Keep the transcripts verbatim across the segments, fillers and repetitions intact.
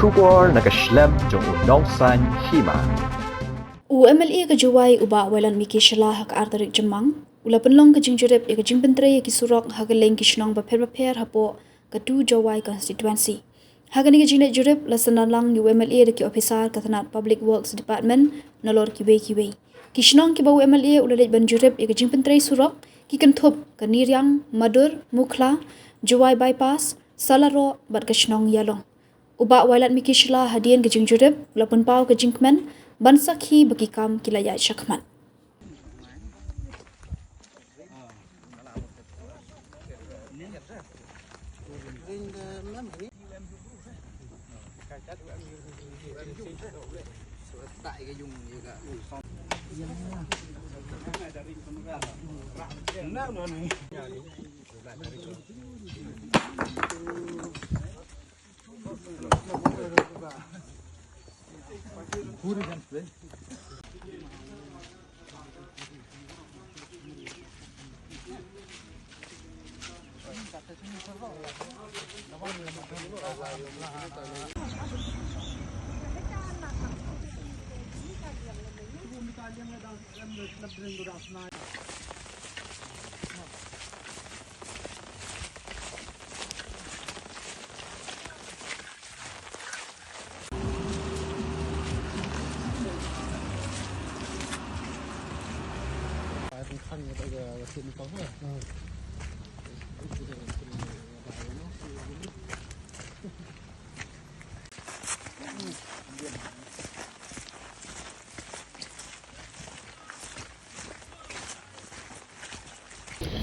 Khubor na ka shlem jong u Nongsaiñ Hima. U M L A ka Jowai u Bah Wailadmiki Shylla ha ka ar tarik Jymmang u la pynlong ka jingjurip ya ka jingpyntrei ya ki surok ha ka leng ki shnong bapher bapher hapoh ka tu Jowai constituency. Ha kani ka jingleit jurip la synran lang ya u M L A da ki officer ka tnat Public Works Department nalor kiwei kiwei. Ki shnong kiba u M L A u la leit ban jurip ya ka jingpyntrei surok ki kynthup ka Niriang, Madur, Mukhla, Jowai Bypass, Salaroh bad ka shnong Ialong. U Bah Wailadmiki Shylla hadien ka jingjurip u la pynpaw ka jingkmen ban sakhi ba ki kam ki la ïaid shakhmat.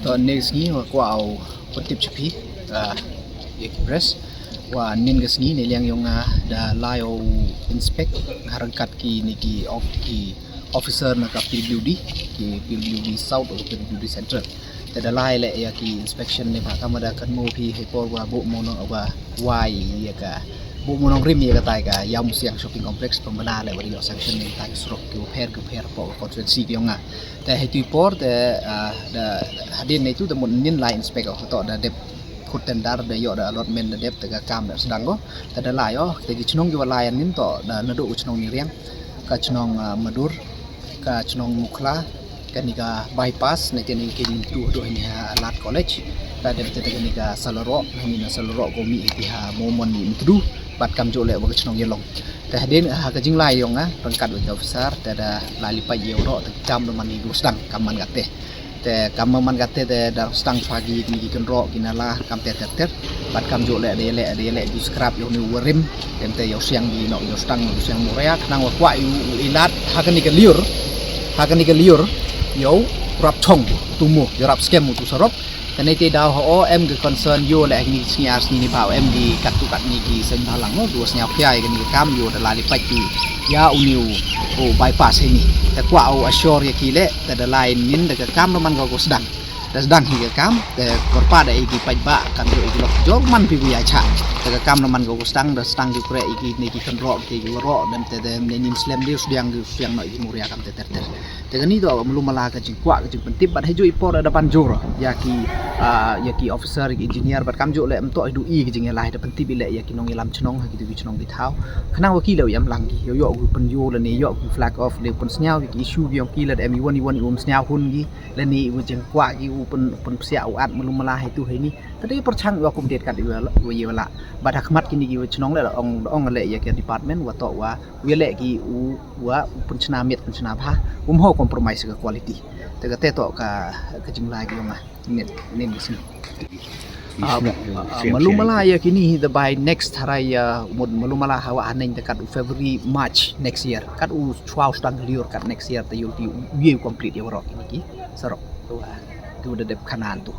To ynne ka sngi wa kwah u pyntip cha phi, ah, ya ki press, wa ynnin ka sngi neiliang yong nga da lai u inspect ha ryngkat kini ki of, ki officer na ka P W D, ki P W D South o P W D Central. Te da lai leh ya ki inspection ne, bha kamwa da kynmaw phi, hei por wa buh mo nong, wa wai ya ka, buh mo nongrim ya katai ka Iawmusiang Shopping Complex, pynbna leh wa da yoh sanction ne katai ka surok kiwa pher kiwa pher hapoh ka constituency yong nga. Te heitu i por te, ah, da, hadien neitu da mut ynnin lai inspect o, to da dep khut tender, da yoh da allotment da dep, te ka kam da sdang ko. Te da lai o, te ki chnong kiwa lai ynnin to da naduh ka chnong Niriang, ka chnong, ah, Madur, ka chnong Mukhla, kani ka bypass, neite ni ki myntu haduh heini ha Lad College, ka dep te kani ka Salaroh, heini na Salaroh ko mih ki ha Momon ni Myntdu, bad kamjooh leh wa ka chnong Ialong. Te hadien ha ka jinglai yong nga ryngkat wa ki officer, te da lai li pait ya waroh, te kam da man ki ko sdang, kam man katte. Te kam man katte te da sdang pha ki, ki, ki kynroh, ki nala, kam ter ter ter. Bad kamjooh leh da yaleh, da yaleh ki scrap yow ni warim. Em te yow siang ki nok, yow sdang, yow siang muria, khnang wa kwah u, u ilat ha kani ka liur. Ha kani ka liur yow rap chong tu mo, yow rap skem tu sarok. Kani te daw ha o em ki concern yow leh kini ki sngi ar sngi ni bha em ki kat tu kat ni ki seng bhalang mo, du sñiaw khia kani ka kam yow da lai li pait ki ya uni u, u bypass heini. Te kwah u assure ya ki leh, te da lai ynnin da ka kam da man ko ko sdang. Da sdang hi ka kam, te kyrpad da i ki paidbah, kam yoh i ki lok jor man phi u ya cha. Te ka kam da man ko ko sdang, da sdang ki kreh i ki ne ki kynroh, ki waroh, dem te dem ne nim slem de, sdiang ki, sdiang no i ki muria kam te ter ter. Te kani to malu mala ka jingkwah, ka jingpyntip, bad heijooh i por da ban jur ya ki, ah, ya ki officer, ki engineer, bad kamjooh leh em to i du i ki jingyalai da pyntip i leh ya ki nongyalam chnong, ha ki du ki chnong ki thaw. Khnang wa ki leh u yam lang ki, yow yoh ki pynyoh lane, yoh ki flag off, leh pynsñiaw ki issue ki yong ki leh em i wan i wan i um sñiaw hun ki. Lane i wa jingkwah ki u pyn, pynpsiah u at malu mala heitu heini. Te da i pyrchang wa kum det kat i wa, wa i wa lah. Bad ha khmat kini ki wa chnong leh da ong, da ong leh ya ki department wa to wa, wa leh ki u, wa u pynchna miet pynchna bha. Um ho compromise ka quality. Te kate to ka, ka jinglai ki yong nga. Nin, nin ka sngi. Ah, ah, malu mala ya kini hi da by next harai ya, mut malu mala hawa haneng da kat u February, March next year. Kat u chwa u sdang liur kat next year te yow ti u, u ye u complete ya waroh kini ki sarok. Tu, ah, tu da dep khanan tu.